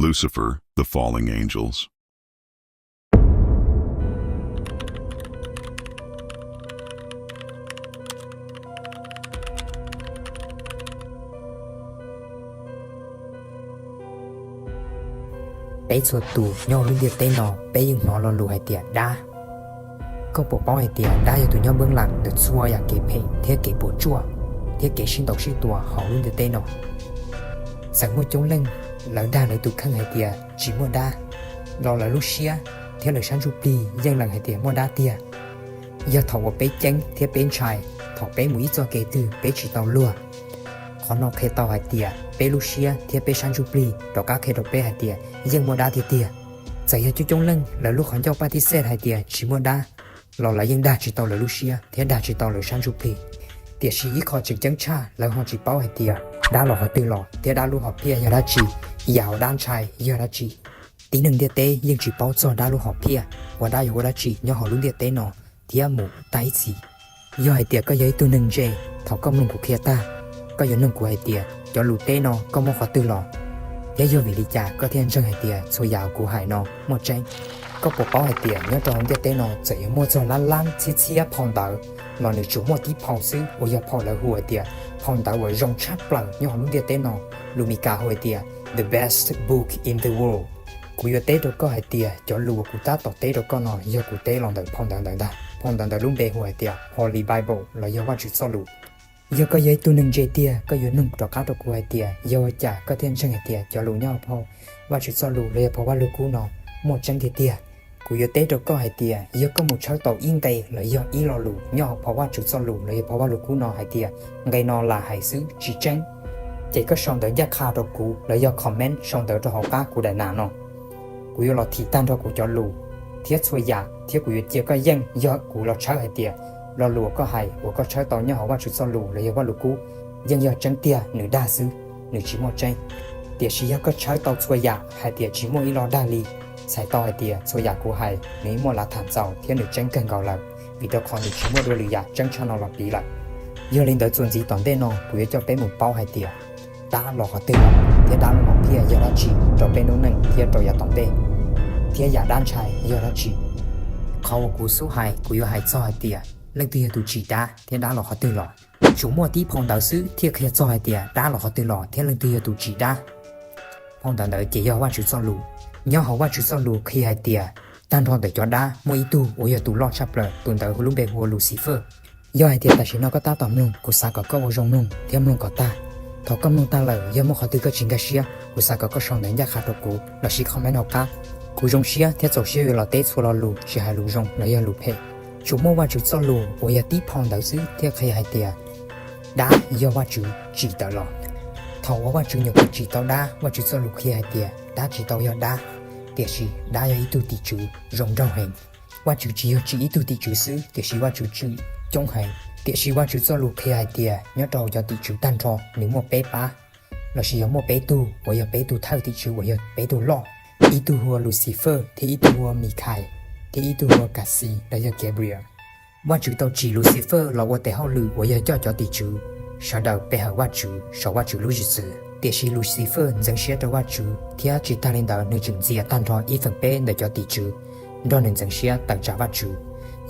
Lucifer, the fallen angels. Peb txhua tus nyob hauv lub ntiaj teb no peb yeej hnov lo lus hais tias dab. Koj puas paub hais tias dab yog tus nyob npeeb lam ntawm txhua yam kev phem thiab kev puas tsuaj thiab kev sib ntaus sib tua hauv lub ntiaj teb no? Txawm muaj coob leej lawv dag lawv tus kheej hais tias tsis muaj dab, los lawv lub siab thiab lawv sab ntsuj plig yeej lees hais tias muaj dab tiag. Yog thaum uas peb ceeb thiab peb ntshai, thaum peb mus ib txoj kev twg peb tsis tau luag, qhov no qhia tau hais tias peb lub siab thiab peb sab ntsuj plig rov qab qhia rau peb hais tias yeej muaj dab tiag tiag. Txawm yog coob coob leej lawv lub qhov ncauj paj tib xej hais tias tsis muaj dab, los lawv yeej dag tsis tau lawv lub siab thiab dag tsis tau lawv sab ntsuj plig. Tiam sis ib qho tseem ceeb tshaj lawv ho tsis paub hais tias dab los qhov twg los thiab dab lub hom phiaj yog dab tsi, yam uas dab ntshai yog dab tsi. Tib neeg ntiaj teb yeej tsis paub txog dab lub hom phiaj, uas dab yuav ua dab tsi nyob hauv lub ntiaj teb no thiab mus tag ib txhis. Yog hais tias koj yog ib tug neeg ntse, thaum koj mloog kuv qhia tag, koj yuav nug kuv hais tias cov lus teb no koj muab qhov twg los, thiab yog vim li cas koj thiaj ntseeg hais tias txhua yam kuv hais no muaj tseeb. Koj puas paub hais tias nyob rau hauv ntiaj teb no txawm yuav muaj txog lab lab txhiab txhiab phau ntawv, los nws tsuas muaj tib phau xwb uas yog phau lawv hu hais tias phau ntawv uas zoo tshaj plaws nyob hauv lub ntiaj teb no, lus Mis Kas hu hais tias the best book in the world. Kuv yuav teb rau koj hais tias cov lus uas kuv tab tom teb rau koj no yog kuv teb los ntawm phau ntawv ntawd ntag. Phau ntawv ntawd lub npe hu hais tias Holy Bible los yog Vajtswv txoj lus. Yog koj yog ib tug neeg ntse tiag, koj yuav nug rov qab rau kuv hais tias yog ua cas koj thiaj ntseeg hais tias cov lus nyob hauv phau Vajtswv txoj lus los yog phau Vajluskub no muaj tseeb tiag tiag. Kuv yuav teb rau koj hais tias yog koj mus tshawb tau ib nqe los yog ib lo lus nyob hauv phau Vajtswv txoj lus los yog phau Vajluskub no hais tias nqe no lam hais xwb tsis tseeb, ces koj sau ntawv ncaj qha rau kuv los yog comment sau ntawv rau hauv qab kuv daim nas no. Kuv yuav los thim tag nrho kuv cov lus thiab txhua yam, thiab kuv yuav cia koj yeej yog kuv los tshawb hais tias lo lus uas koj hais uas koj tshawb tau nyob hauv Vajtswv txoj lus los yog Vajluskub yeej yog tseeb tiag, nws dag xwb, nws tsis muaj tseeb. Tiam sis yog koj tshawb tau txhua yam hais tias tsis muaj ib lo dag li, txhais tau hais tias txhua yam kuv hais nws yeej muaj lav tham ntxaus thiab nws tseeb kawg nkaus lawm, vim rau qhov nws tsis muaj dua lwm yam tseeb tshaj no los piv lawm. Yog li ntawd txuas ntxiv tom ntej no kuv yuav coj peb mus paub hais tias dab los qhov twg lawm thiab dab lub hom phiaj yog dab tsi rau peb lub neej thiab rau yav tom ntej, thiab yam dab ntshai yog dab tsi. Qhov uas kuv xub hais kuv yuav hais txog hais tias leej twg yog tus tsim dab thiab dab los qhov twg los. Tsuas muaj tib phau ntawv xwb thiaj qhia txog hais tias dab los qhov twg los thiab leej twg yog tus tsim dab. Phau ntawv ntawd ces yog Vajtswv txoj lus. Nyob hauv Vajtswv txoj lus qhia hais tias tag nrho ntawm cov dab muaj ib tug uas yog tus loj tshaj plaws, tus ntawd hu lub npe hu ua Lucifer. Yog hais tias tam sim no koj tab tom mloog, kuv xav kom koj ua zoo mloog thiab mloog kom tag. Thaum koj mloog tag lawm, yog muaj qhov twg koj tsis nkag siab, kuv xav kom koj sau ntawv ncaj qha rau kuv lossis comment hauv qab. Kuv zoo siab thiab txaus siab yuav los teb txhua lo lus tsis hais lus zoo los yog lus phem. Tsuas muaj Vajtswv txoj lus uas yog tib phau ntawv xwb thiaj qhia hais tias dab yog Vajtswv tsim tawm los. Thaum uas Vajtswv nyuam qhuav tsim tau dab, Vajtswv txoj lus qhia hais tias dab tsis tau yog dab, tiam sis dab yog ib tug tim tswv zoo nraug heev. Vajtswv tsis yog tsim ib tug tim tswv xwb, tiam sis Vajtswv tsim coob heev. Tiam sis Vajtswv txoj lus qhia hais tias nyob rau cov tim tswv tag nrho nws muaj peb pab, lossis yog muaj peb tug uas yog peb tug thawj tim tswv uas yog peb tug loj. Ib tug hu ua Lucifer, thiab ib tug hu ua Mikhais, thiab ib tug hu ua Kaxis los yog Gabriel. Vajtswv tau tsim Lucifer los ua tes hauj lwm uas yog coj cov tim tswv sawv daws pe hawm Vajtswv saum Vajtswv lub zwm txwv. Tiam sis Lucifer ntxeev siab rau Vajtswv, thiab tsis tag li ntawd nws tseem ntxias tag nrho ib feem peb ntawm cov tim tswv nrog nws ntxeev siab tawm tsam Vajtswv.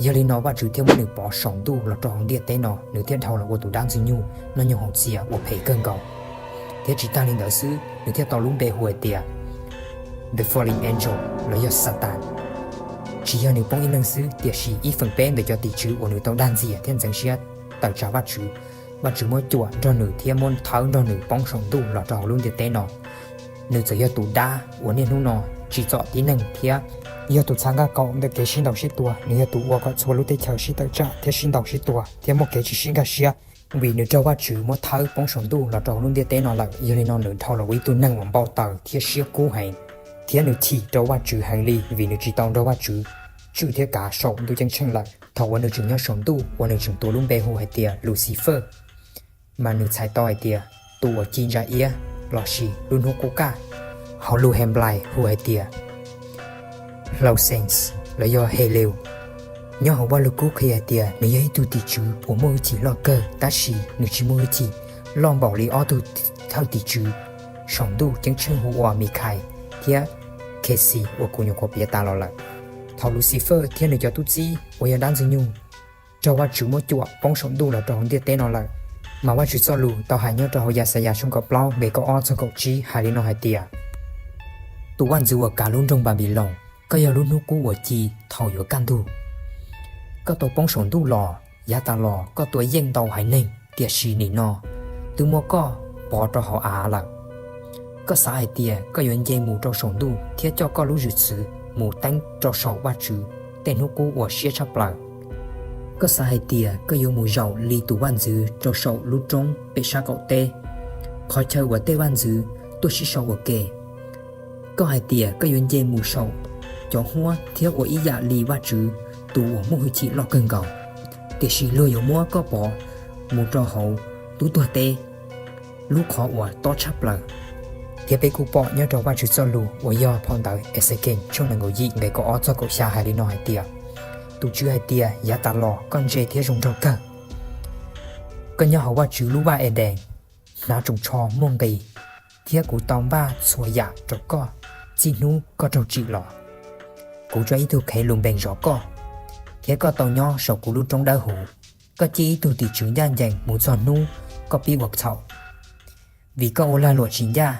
Yog li no Vajtswv thiaj muab nws pov saum ntuj los rau hauv ntiaj teb no, nws thiaj dhau los ua tus dab ntxwg nyoog noj nyoog haus txias uas phem kawg nkaus. Thiab tsis tag li ntawd xwb, nws thiaj tau lub npe hu hais tias the fallen angel los yog Satan. Tsis yog nws poob ib leeg xwb, tiam sis ib feem peb ntawm cov tim tswv uas nws tau dag ntxias thiab ntxeev siab tawm tsam Vajtswv, Vajtswv muab cuam nrog nws thiab muab thawb nrog nws poob saum ntuj los rau hauv lub ntiaj teb no. Nws txawm yog tus dab uas niaj hnub no tsim txom tib neeg thiab yog tus txha nqaj qaum ntawm kev sib ntaus sib tua, nws yog tus ua kom txhua lub teb chaws sib tawm tsam thiab sib ntaus sib tua thiab muaj kev tsis sib nkag siab. Vim nws raug Vajtswv muab thawb poob saum ntuj los rau hauv lub ntiaj teb no lawm, yog li no nws dhau los ua ib tug neeg uas npau taws thiab siab kub heev, thiab nws chim rau Vajtswv heev li vim nws tsis tau nrog Vajtswv tswj thiab kav saum ntuj ceeb tsheej lawm. Thaum uas nws tseem nyob saum ntuj uas nws tseem tuav lub npe hu hais tias Lucifer, mas nws txhais tau hais tias tus uas ci ntsa iab lossis lub hnub qub qaj. Hauv lus Henplais hu hais tias Hlousenx los yog Heleu. Nyob hauv Vajluskub qhia hais tias nws yog ib tug tim tswv uas muaj hwj chim loj kawg, tab sis nws tsis muaj hwj chim loj npaum li ob tug thawj tim tswv saum ntuj ceeb tsheej hu ua Mikhais thiab Khexis uas kuv nyuam qhuav piav tas los lawm. Thaum Lucifer thiab nws cov tub txib uas yog dab ntxwg nyoog raug Vajtswv muab cuam poob saum ntuj los rau hauv ntiaj teb no lawm, mas Vajtswv txoj lus tau hais nyob rau hauv Yaxayas tshooj kaum plaub nqe kaum ob txog kaum tsib hais li no hais tias: Tus vaj ntxwv uas kav lub nroog Npanpiloos, koj yog lub hnub qub uas ci thaum yuav kaj ntug. Koj tau poob saum ntuj los, yav tas los koj tua yeej ntau haiv neeg, tiam sis nim no twb muab koj pov rau hauv av lawm. Koj xav hais tias koj yuav nce mus rau saum ntuj thiab coj koj lub zwm txwv mus teeb rau saum Vajtswv tej hnub qub uas siab tshaj plaws. Koj xav hais tias koj yuav mus zaum li tus vaj ntxwv rau saum lub roob pem sab qaum teb, qhov chaw uas tej vaj ntxwv tuaj sib sau ua ke. Koj hais tias koj yuav nce mus saum cov huab thiab ua ib yam li Vajtswv, tus uas muaj hwj chim loj kawg nkaus, tiam sis luag yuav muab koj pov mus rau hauv tub tuag teb, lub qhov uas tob tshaj plaws. Thiab peb kuj pom nyob rau Vajtswv txoj lus uas yog phau ntawv Exekees tshooj nees nkaum yim nqe kaum ob txog kaum xya hais li no hais tias: Tus Tswv hais tias, yav tas los koj ntse thiab zoo nraug kawg. Koj nyob hauv Vajtswv lub vaj Edees, hnav tsoos tsho muaj nqis, thiab kuv tau npaj txhua yam rau koj txij hnub koj raug tsim los. Kuv tso ib tug khelumes zov koj, thiab koj tau nyob saum kuv lub roob dawb huv. Koj ciaj ib tug tim tswv ncaj ncees mus txog hnub koj pib ua txhaum, vim koj ua lag luam tsis ncaj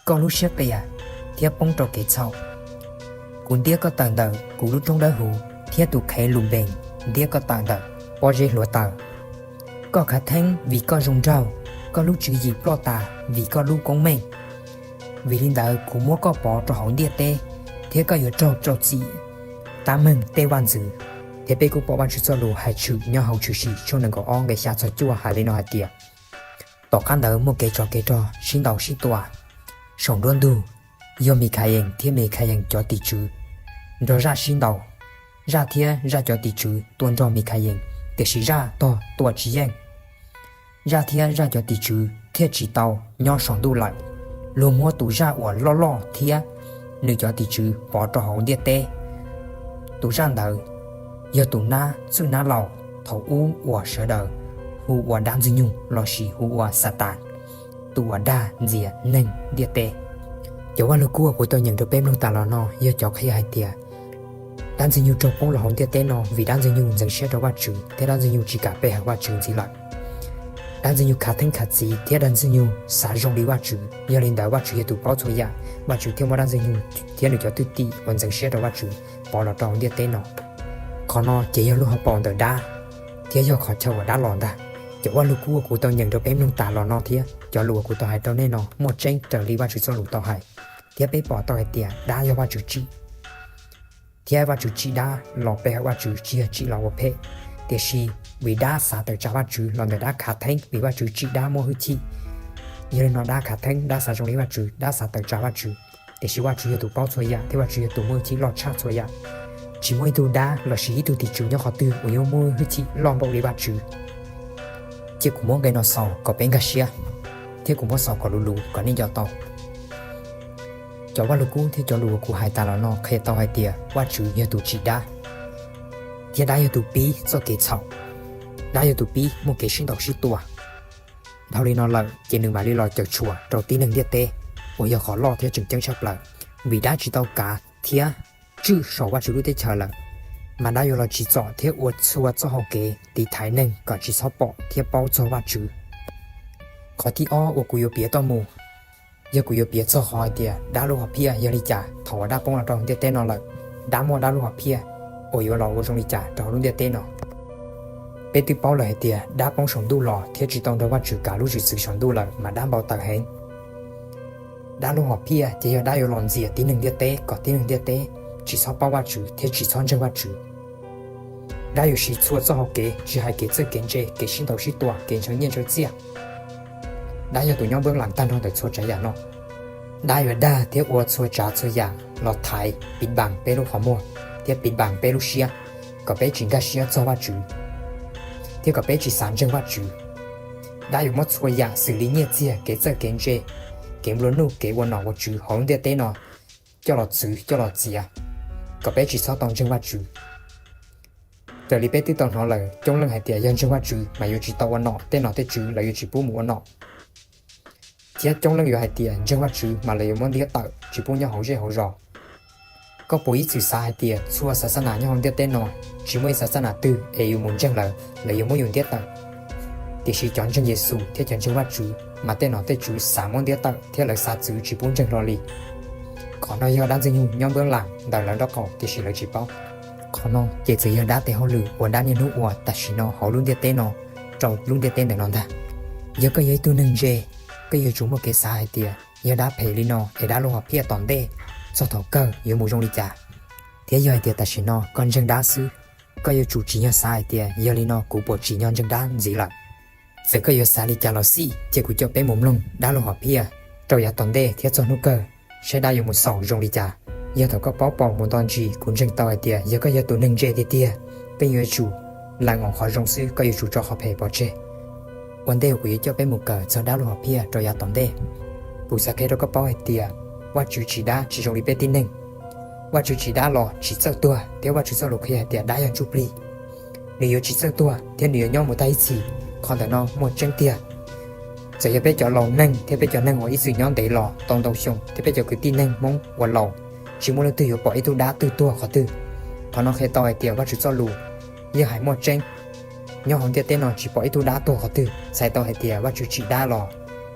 koj lub siab qias thiab poob rau kev txhaum. Kuv ntiab koj tawm ntawm kuv lub roob dawb huv, thiab tus khelumes ntiab koj tawm ntawm pob zeb hluav taws. Koj khav theeb vim koj zoo nraug, koj lub tswv yim ploj tas vim koj lub koob meej. Vim li ntawd kuv muab koj pov rau hauv ntiaj teb, thiab koj yuav raug rau txim tab meeg tej vaj ntxwv. Thiab peb kuj pom Vajtswv txoj lus hais tshwm nyob hauv Tshwm Sim tshooj nees nkaum ob nqe xya txog cuaj hais li no hais tias: Tom qab ntawd muaj kev tsov kev rog sib ntaus sib tua saum nruab ntug, yog Mikhayes thiab Mikhayes cov tim tswv nrog zaj sib ntaus. Zaj thiab zaj cov tim tswv tua nrog Mikhayes, tiam sis zaj tog tua tsis yeej. Zaj thiab zaj cov tim tswv thiaj tsis tau nyob saum ntuj lawm. Luag muab tus zaj uas loj loj thiab nws cov tim tswv pov rau hauv ntiaj teb. Tus zaj ntawd yog tus nab txwj nab laus thaum ub uas sawv daws hu ua dab ntxwg nyoog lossis hu ua Xatas, tus uas dag ntxias neeg ntiaj teb. Cov vaj lug kub uas kuv tau nyeem rau peb mloog tas los no yog cov qhia hais tias dab ntxwg nyoog raug poob los hauv ntiaj teb no vim dab ntxwg nyoog ntxeev siab rau Vajtswv thiab dab ntxwg nyoog tsis kam pe hawm Vajtswv ntxiv lawm. Dab ntxwg nyoog khav theeb khav txiv thiab dab ntxwg nyoog xav zoo li Vajtswv, yog li ntawd Vajtswv yog tus paub txhua yam. Vajtswv thiaj muab dab ntxwg nyoog thiab nws cov thwj tim uas ntxeev siab rau Vajtswv pov los rau hauv ntiaj teb no. Qhov no ces yog lub hauv paus ntawm dab, thiab yog qhov chaw uas dab los ntag. Cov vaj lug kub uas kuv tau nyeem rau peb mloog tas los no thiab cov lus uas kuv tau hais rau nej no muaj tseeb raws li Vajtswv txoj lus tau hais, thiab peb pom tau hais tias dab yog Vajtswv tsim. Thiab Vajtswv tsim dab los pe hawm Vajtswv, tsis yog tsim los ua phem. Tiam sis vim dab xav tawm tsam Vajtswv los ntawm dab khav theeb, vim Vajtswv tsim dab muaj hwj chim. Yog li no dab khav theeb, dab xav zoo li Vajtswv, dab xav tawm tsam Vajtswv. Tiam sis Vajtswv yog tus paub txhua yam thiab Vajtswv yog tus muaj hwj chim loj tshaj txhua yam. Tsis muaj ib tug dab lossis ib tug tim tswv nyob qhov twg uas yuav muaj hwj chim loj npaum li Vajtswv. Cia kuv muab nqe no xaus kom peb nkag siab, thiab kuv muab xaus kom luv luv kom nej nco tau. Cov vaj lug kub thiab cov lus uas kuv hais tas los no qhia tau hais tias Vajtswv yog tus tsim dab, thiab dab yog tus pib txoj kev txhaum. Dab yog tus pib muaj kev sib ntaus sib tua. Dhau li no lawm ces nws mam li los cawm tshuam rau tib neeg ntiaj teb, uas yog qhov loj thiab tseem ceeb tshaj plaws. Vim dab tsis tau kav thiab tswj saum Vajtswv lub teb chaws lawm, mas dab yuav los tsim txom thiab ua txhua txoj hau kev tiv thaiv neeg kom tsis txhob pom thiab paub txog Vajtswv. Qhov thib ob uas kuv yuav piav tuaj mus, yog kuv yuav piav txog qhov hais tias dab lub hom phiaj yog li cas. Thaum uas dab poob los rau ntiaj teb no lawm, dab muaj dab lub hom phiaj uas yuav los ua zoo li cas rau hauv lub ntiaj teb no. Peb twb paub lawm hais tias dab poob saum ntuj los thiab tsis tau nrog Vajtswv kav lub zwm txwv saum ntuj lawm mas dab npau taws heev. Dab lub hom phiaj ces yog dab yuav los ntxias tib neeg ntiaj teb kom tib neeg ntiaj teb tsis txhob paub Vajtswv thiab tsis txhob ntseeg Vajtswv. Dab yuav siv txhua txoj hau kev, tsis hais kev txawj kev ntse, kev sib ntaus sib tua, kev ntshaw nyiaj ntshaw txiaj. Dab yog tus nyob npeeb lam tag nrho ntawm txhua tsav yam no. Dab yuav dag thiab ua txhua tsav txhua yam los thaiv piv npas peb lub qhov muag thiab piv npas peb lub siab, kom peb tsis nkag siab txog Vajtswv thiab kom peb tsis xav ntseeg Vajtswv. Dab yuav muab txhua yam xws li nyiaj txiag, kev txawj kev ntse, kev nplua nuj, kev ua nom ua tswv hauv lub ntiaj teb no coj los txwv coj los txiav, kom peb tsis txhob tau ntseeg Vajtswv. Raws li peb twb tau hnov lawm, coob leej hais tias yog ntseeg Vajtswv mas yuav tsis tau ua nom, tej nom tej tswv lawv yuav tsis pub mus ua nom. Thiab coob leej yuav hais tias ntseeg Vajtswv mas lawv yuav muab ntiab tawm tsis pub nyob hauv zej hauv zos. Koj puas ib txwm xav hais tias txhua xav xab nas nyob hauv ntiaj teb no tsis muaj ib xav xab nas twg es yuav mus ntseeg lawv, lawv yuav muab yus ntiab tawm? Tiam sis cov ntseeg Yexus thiab cov ntseeg Vajtswv mas tej nom tej tswv xav muab ntiab tawm thiab lawv xav txwv tsis pub ntseeg hlo li. Qhov no yog dab ntxwg nyoog nyob npab las ntawm lawv nraub qaum tiam sis lawv tsis paub. Qhov no ces txawm yog dab tes hauj lwm uas dab niaj hnub ua tam sim no hauv lub ntiaj teb no rau lub ntiaj teb ntawm no ntag. Yog koj yog ib tug neeg ntse, koj yuav tsum muaj kev xav hais tias yog dab phem li no es dab lub hom phiaj tom ntej txog thaum kawg yuav mus zoo li cas. Thiab yog hais tias tam sim no koj ntseeg dab xwb, koj yuav tsum tsim nyog xav hais tias yog li no kuv puas tsim nyog ntseeg dab ntxiv lawm. Txawm koj yuav xav li cas los xij, cia kuv coj peb mus mloog dab lub hom phiaj rau yav tom ntej thiab txog hnub kawg, saib dab yuav mus xaus zoo li cas. Yog thaum koj paub paus mus nto ntsis, kuv ntseeg tau hais tias yog koj yog tus neeg ntse tiag tiag, peb yuav tsum lees ua qhov zoo xwb, koj yuav tsum tso qhov phem pov tseg. Ua ntej kuv yuav coj peb mus kawm txog dab lub hom phiaj rau yav tom ntej, kuv xav qhia rau koj paub hais tias Vajtswv tsim dab tsis zoo li peb tib neeg. Vajtswv tsim dab los tsis txawj tuag, thiab Vajtswv txoj lus qhia hais tias dab yog ntsuj plig, nws yuav tsis txawj tuag thiab nws yuav nyob mus tag ib txhis. Qhov ntawm no muaj tseeb tiag. Txawm yog peb cov laus neeg thiab peb cov neeg uas ib txwm nyob ntev los tau ntau xyoo thiab peb cov kwv tij neeg Hmoob uas laus, tsis muaj leej twg yuav pom ib tug dab twg tuag qhov twg. Qhov no qhia tau hais tias Vajtswv txoj lus yeej hais muaj tseeb. Nyob hauv ntiaj teb no tsis pom ib tug dab tuag qhov twg, txhais tau hais tias Vajtswv tsim dab los,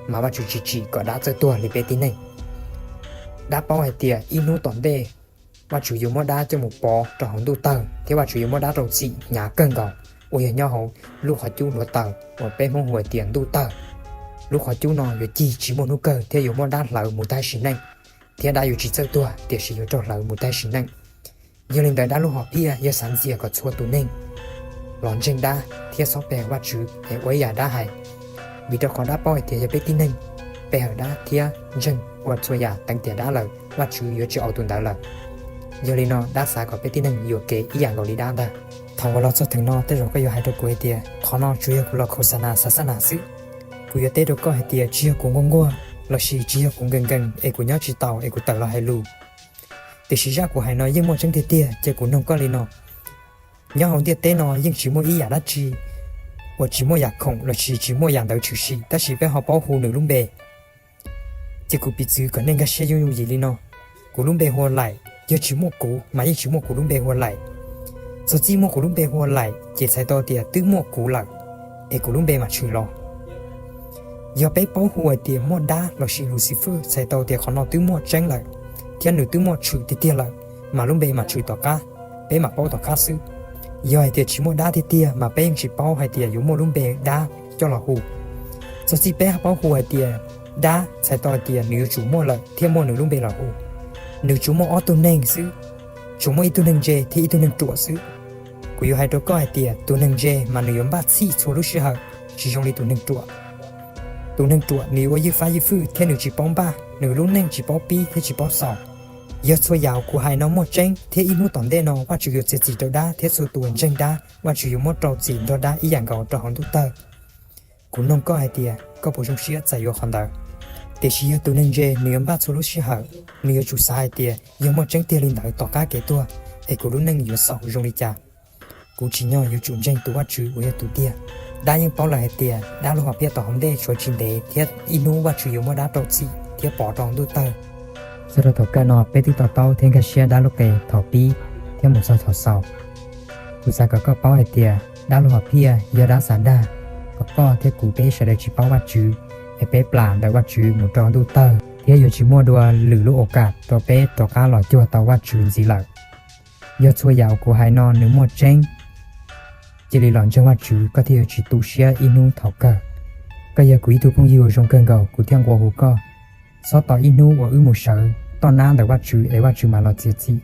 mas Vajtswv tsis tsim kom dab txawj tuag li peb tib neeg. Dab paub hais tias ib hnub tom ntej Vajtswv yuav muab dab coj mus pov rau hauv ntuj tawg thiab Vajtswv yuav muab dab rau txim hnyav kawg nkaus, uas yog nyob hauv lub qhov cub hluav taws uas peb Hmoob hu hais tias ntuj tawg. Lub qhov cub no yuav cig tsis muaj hnub kawg thiab yuav muab dab hlawv mus tag sim neej, thiab dab yuav tsis txawj tuag tiam sis yuav raug hlawv mus tag sim neej. Yog li ntawd dab lub hom phiaj yog xav ntxias kom txhua tus neeg los ntseeg dab thiab xob pe hawm Vajtswv es ua ib yam dab hais. Vim rau qhov dab paub hais tias yog peb tib neeg pe hawm dab thiab ntseeg ua txhua yam teev tiam dab lawm, Vajtswv yuav tsis au tus ntawd lawm. Yog li no dab xav kom peb tib neeg yuam kev ib yam nkaus li dab ntag. Thaum uas los txog theem no tej zaum koj yuav hais rau kuv hais tias qhov no tsuas yog kuv los khau xa nas xav xab nas xwb. Kuv yuav teb rau koj hais tias tsis yog kuv nquag nquag lossis tsis yog kuv nkees nkees es kuv nyob tsis taus es kuv tawm los hais lus. Tiam sis zaj kuv hais no yeej muaj tseeb tiag tiag, ces kuv noog koj li no. Nyob hauv ntiaj teb no yeej tsis muaj ib yam dab tsi uas tsis muaj yam khoom lossis tsis muaj yam ntawd tshwm sim, tab sis peb ho paub hu nws lub npe. Ces kuv piv txwv kom nej nkag siab yooj yooj yim li no. Kuv lub npe hu ua Laim, yog tsis muaj kuv mas yeej tsis muaj kuv lub npe hu ua Laim. Txog txij muaj kuv lub npe hu ua Laim ces txhais tau tias twb muaj kuv lawm, es kuv lub npe mam tshwm los. Yog peb paub hu hais tias muaj dab lossis Lucifer, txhais tau tias qhov no twb muaj tseeb lawm, thiab nws twb muaj tshwm tiag tiag lawm, mas lub npe mam tshwm tom qab, peb mam paub tom qab xwb. Yog hais tias tsis muaj dab tiag tiag mas peb yeej tsis paub hais tias yuav muaj lub npe dab coj los hu. Txog txij peb paub hu hais tias dab, txhais tau hais tias nws yuav tsum muaj lawm thiab muaj nws lub npe los hu. Nws tsuas muaj ob tug neeg xwb, tsuas muaj ib tug neeg ntse thiab ib tug neeg ruam xwb. Kuv yuav hais rau koj hais tias tus neeg ntse mas nws yuav npaj txhij txhua lub sij hawm, tsis zoo li tus neeg ruam. Tus neeg ruam nws yuav ua ywj fab ywj fwj thiab nws tsis paub npaj, nws lub neej tsis paub pib thiab tsis paub xaus. Yog txhua yam kuv hais no muaj tseeb thiab ib hnub tom ntej no Vajtswv yuav txiav txim rau dab thiab txhua tus uas ntseeg dab Vajtswv yuav muab rau txim nrog dab ib yam nkaus rau hauv ntuj tawg. Kuv noog koj hais tias koj puas zoo siab txais yuav qhov ntawd? Tiam sis yog tus neeg ntse nws yuav npaj txhua lub sij hawm, nws yuav tsum xav hais tias yog muaj tseeb tiag li ntawd tom qab kev tuag es kuv lub neej yuav xaus zoo li cas. Kuv tsim nyog yuav tsum ntseeg tus Vajtswv uas yog tus tiag. Dab yeej paub lawm hais tias dab lub hom phiaj tom hauv ntej tshuav tsis ntev thiab ib hnub Vajtswv yuav muab dab rau txim thiab pov rau ntuj tawg. Txog rau thaum kawg no peb twb to taub thiab nkag siab dab lub qe thaum pib thiab mus txog thaum xaus. Kuv xav kom koj paub hais tias dab lub hom phiaj yog dab xav dag kom koj thiab kuv peb sawv daws tsis paub Vajtswv, es peb plam ntawm Vajtswv mus rau ntuj tawg thiab yuav tsis muaj dua lwm lub au kam rau peb rov qab los cuag tau Vajtswv ntxiv lawm. Yog txhua yam uas kuv hais no nws muaj tseeb, cia li los ntseeg Vajtswv koj thiaj yuav tsis tu siab ib hnub thaum kawg. Koj yog kuv ib tug phooj ywg uas zoo kawg nkaus, kuv thiaj nqua hu koj. Txhob tos ib hnub uas wb mus sawv toj nab ntawm Vajtswv es Vajtswv mam los txiav txim.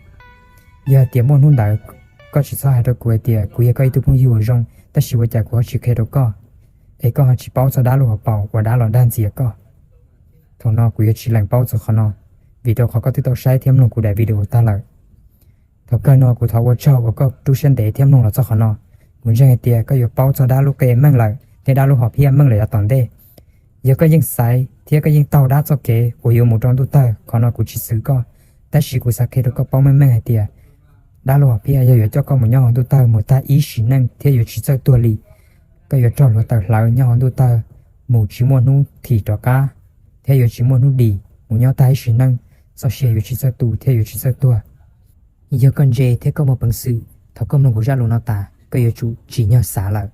Yog hais tias muaj hnub ntawd, koj tsis txhob hais rau kuv hais tias kuv yog koj ib tug phooj ywg uas zoo, tab sis ua cas kuv ho tsis qhia rau koj, es koj ho tsis paub txog dab lub hauv paus uas dab los dag ntxias koj. Thaum no kuv yuav tsis lees paub txog qhov no, vim rau qhov koj twb tau saib thiab mloog kuv daim video tag lawm. Thaum kawg no kuv thov ua tsaug uas koj rub siab ntev thiab mloog los txog qhov no. Kuv ntseeg hais tias koj yuav paub txog dab lub qe meej lawm thiab dab lub hom phiaj meej lawm yav tom ntej. Yog koj yeej xaiv thiab koj yeej taug dab txoj kev uas yuav mus rau ntuj tawg, qhov no kuv tsis txwv koj. Tab sis kuv xav qhia rau koj paub meej meej hais tias dab lub hom phiaj yog yuav coj koj mus nyob hauv ntuj tawg mus tag ib sim neej thiab yuav tsis txawj tuag li. Koj yuav raug hluav taws hlawv nyob hauv ntuj tawg mus tsis muaj hnub thim rov qab, thiab yuav tsis muaj hnub dim mus nyob tag ib sim neej, txoj sia yuav tsis txawj tu thiab yuav tsis txawj tuag. Yog koj ntse thiab koj muaj peev xwm, thaum koj mloog kuv zaj lus no tas koj yuav tsum tsim nyog xav lawm.